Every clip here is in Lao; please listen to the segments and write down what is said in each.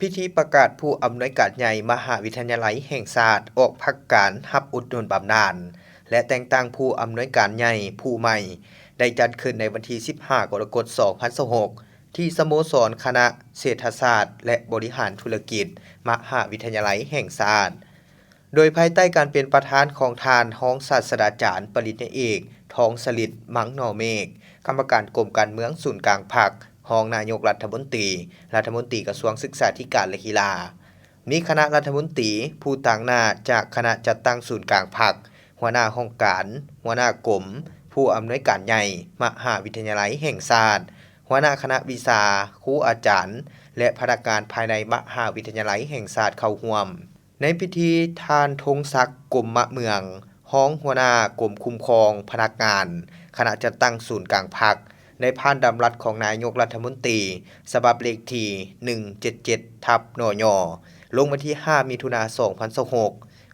ພິທີປະກາດຜູ້ອຳນວຍການໃຫຍ່ມະຫາວິທະຍາໄລແຫ່ງຊາດອອກພັກການຮັບອຸດໜູນບຳນານ ແລະ ແຕ່ງຕັ້ງຜູ້ອຳນວຍການໃຫຍ່ຜູ້ໃໝ່ ໄດ້ຈັດຂຶ້ນໃນວັນທີສິບຫ້າ ກໍລະກົດ ສອງພັນຊາວຫົກ ທີ່ສະໂມສອນຄະນະເສດຖະສາດ ແລະ ບໍລິຫານທຸລະກິດ ມະຫາວິທະຍາໄລແຫ່ງຊາດ. ໂດຍພາຍໃຕ້ການເປັນປະທານຂອງທ່ານຮອງສາດສະດາຈານປະລິນຍາເອກ ທອງສະລິດ ມັງໜໍເມກ ກຳມະການກົມການເມືອງສູນກາງພັກ, ຮອງນາຍົກລັດຖະມົນຕີ, ລັດຖະມົນຕີກະຊວງສຶກສາທິການ ແລະ ກິລາ, ມີຄະນະລັດຖະມົນຕີ, ຜູ້ຕາງໜ້າຈາກຄະນະຈັດຕັ້ງສູນກາງພັກ, ຫົວໜ້າຫ້ອງການ, ຫົວໜ້າກົມ, ຜູ້ອຳນວຍການໃຫຍ່ມະຫາວິທະຍາໄລແຫ່ງຊາດ, ຫົວໜ້າຄະນະວິຊາ, ຄູອາຈານ ແລະ ພະນັກງານພາຍໃນມະຫາວິທະຍາໄລແຫ່ງຊາດເຂົ້າຮ່ວມ. ໃນພິທີ, ທ່ານ ທົງສັກ ກົມມະເມືອງ ຮອງຫົວໜ້າກົມຄຸ້ມຄອງພະນັກງານ ຄະນະຈັດຕັ້ງສູນກາງພັກ ໄດ້ຜ່ານດຳລັດຂອງນາຍົກລັດຖະມົນຕີ ສະບັບເລກທີ ໜຶ່ງເຈັດເຈັດ ທັບ ນຍ ລົງວັນທີ ຫ້າ ມິຖຸນາ ສອງພັນຊາວຫົກ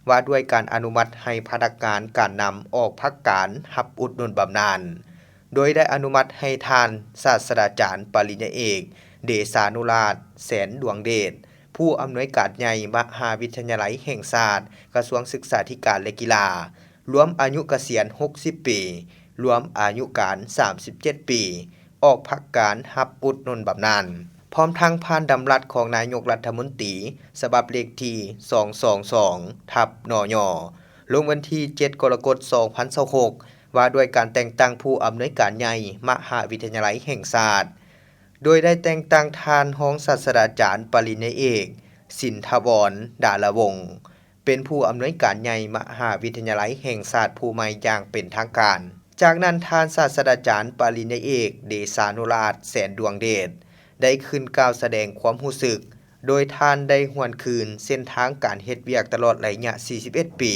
ວ່າດ້ວຍການອະນຸມັດໃຫ້ພະນັກງານການນຳອອກພັກການຮັບອຸດໜູນບຳນານ. ໂດຍໄດ້ອະນຸມັດໃຫ້ທ່ານສາດສະດາຈານປະລິນຍາເອກ ເດຊານຸລາດ ແສນດວງເດດ ຜູ້ອຳນວຍການໃຫຍ່ມະຫາວິທະຍາໄລແຫ່ງຊາດ ກະຊວງສຶກສາທິການ ແລະ ກິລາ ລວມອາຍຸກະສຽນ ຫົກສິບປີ, ລວມອາຍຸການ ສາມສິບເຈັດປີ, ອອກພັກການຮັບອຸດໜູນບຳນານ, ພ້ອມທັງຜ່ານດຳລັດຂອງນາຍົກລັດຖະມົນຕີ ສະບັບເລກທີ ສອງສອງສອງ ທັບ ນຍ ລົງວັນທີ ເຈັດ ກໍລະກົດ ສອງພັນຊາວຫົກ ວ່າດ້ວຍການແຕ່ງຕັ້ງຜູ້ອຳນວຍການໃຫຍ່ມະຫາວິທະຍາໄລແຫ່ງຊາດ, ໂດຍໄດ້ແຕ່ງຕັ້ງທ່ານຮອງສາດສະດາຈານປະລິນຍາເອກ ສິນທະວອນ ດາລະວົງ ເປັນຜູ້ອຳນວຍການໃຫຍ່ມະຫາວິທະຍາໄລແຫ່ງຊາດຜູ້ໃໝ່ຢ່າງເປັນທາງການ. ຈາກນັ້ນ, ທ່ານສາດສະດາຈານປະລິນຍາເອກ ເດຊານຸລາດ ແສນດວງເດດ ໄດ້ຂຶ້ນກ່າວສະແດງຄວາມຮູ້ສຶກ, ໂດຍທ່ານໄດ້ຫວນຄືນເສັ້ນທາງການເຮັດວຽກຕະຫຼອດໄລຍະ ສີ່ສິບເອັດ ປີ,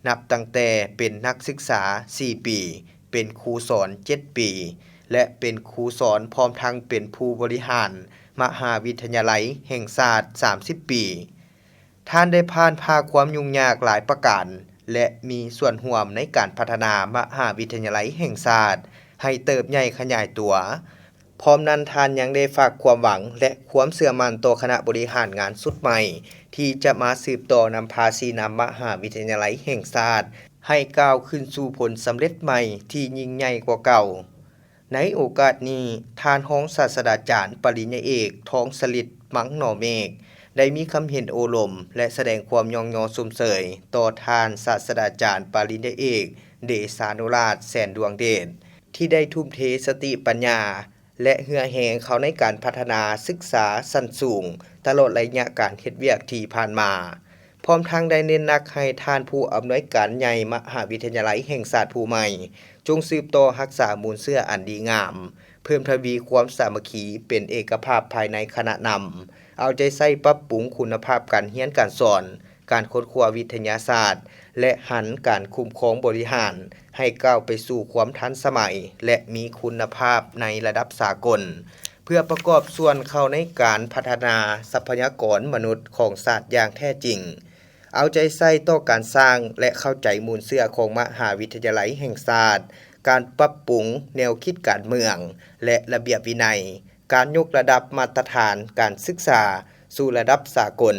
ນັບຕັ້ງແຕ່ເປັນນັກສຶກສາ ສີ່ ປີ, ເປັນຄູສອນ ເຈັດ ປີ ແລະ ເປັນຄູສອນ ພ້ອມທັງເປັນຜູ້ບໍລິຫານມະຫາວິທະຍາໄລແຫ່ງຊາດ ສາມສິບ ປີ. ທ່ານໄດ້ຜ່ານຜ່າຄວາມຫຍຸ້ງຍາກຫຼາຍປະການ ແລະ ມີສ່ວນຮ່ວມໃນການພັດທະນາມະຫາວິທະຍາໄລແຫ່ງຊາດໃຫ້ເຕີບໃຫຍ່ຂະຫຍາຍຕົວ. ພ້ອມນັ້ນ, ທ່ານຍັງໄດ້ຝາກຄວາມຫວັງ ແລະ ຄວາມເຊື່ອໝັ້ນຕໍ່ຄະນະບໍລິຫານງານຊຸດໃໝ່ ທີ່ຈະມາສືບຕໍ່ນຳພາຊີ້ນຳມະຫາວິທະຍາໄລແຫ່ງຊາດ ໃຫ້ກ້າວຂຶ້ນສູ່ຜົນສຳເລັດໃໝ່ທີ່ຍິ່ງໃຫຍ່ກວ່າເກົ່າ. ໃນໂອກາດນີ້, ທ່ານຮອງສາດສະດາຈານປະລິນຍາເອກ ທອງສະລິດ ມັງໜໍເມກ ໄດ້ມີຄຳເຫັນໂອ້ລົມ ແລະ ສະແດງຄວາມຍ້ອງຍໍຊົມເຊີຍຕໍ່ທ່ານສາດສະດາຈານປະລິນຍາເອກ ເດຊານຸລາດ ແສນດວງເດດ ທີ່ໄດ້ທຸ່ມເທສະຕິປັນຍາ ແລະ ເຫື່ອແຮງເຂົ້າໃນການພັດທະນາສຶກສາຊັ້ນສູງຕະຫຼອດໄລຍະການເຮັດວຽກທີ່ຜ່ານມາ, ພ້ອມທັງໄດ້ເນັ້ນໜັກໃຫ້ທ່ານຜູ້ອຳນວຍການໃຫຍ່ມະຫາວິທະຍາໄລແຫ່ງຊາດຜູ້ໃໝ່ ຈົ່ງສືບຕໍ່ຮັກສາມູນເຊື້ອອັນດີງາມ, ເພີ່ມທະວີຄວາມສາມັກຄີເປັນເອກະພາບພາຍໃນຄະນະນຳ, ເອົາໃຈໃສ່ປັບປຸງຄຸນນະພາບການຮຽນການສອນ, ການຄົ້ນຄວ້າວິທະຍາສາດ ແລະ ຫັນການຄຸ້ມຄອງບໍລິຫານໃຫ້ກ້າວໄປສູ່ຄວາມທັນສະໄໝ ແລະ ມີຄຸນນະພາບໃນລະດັບສາກົນ, ເພື່ອປະກອບສ່ວນເຂົ້າໃນການພັດທະນາຊັບພະຍາກອນມະນຸດຂອງຊາດຢ່າງແທ້ຈິງ, ເອົາໃຈໃສ່ຕໍ່ການສ້າງ ແລະ ເຂົ້າໃຈມູນເຊື້ອຂອງມະຫາວິທະຍາໄລແຫ່ງຊາດ, ການປັບປຸງແນວຄິດການເມືອງ ແລະ ລະບຽບວິໄນ, ການຍົກລະດັບມາດຕະຖານການສຶກສາສູ່ລະດັບສາກົນ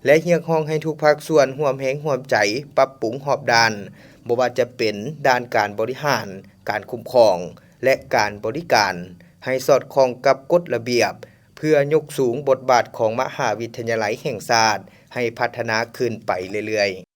ແລະ ຮຽກຮ້ອງໃຫ້ທຸກພາກສ່ວນຮ່ວມແຮງຮ່ວມໃຈປັບປຸງຮອບດ້ານ, ບໍ່ວ່າຈະເປັນດ້ານການບໍລິຫານ, ການຄຸ້ມຄອງ ແລະ ການບໍລິການ, ໃຫ້ສອດຄ່ອງກັບກົດລະບຽບ, ເພື່ອຍົກສູງບົດບາດຂອງມະຫາວິທະຍາໄລແຫ່ງຊາດໃຫ້ພັດທະນາຂຶ້ນໄປເລື້ອຍໆ.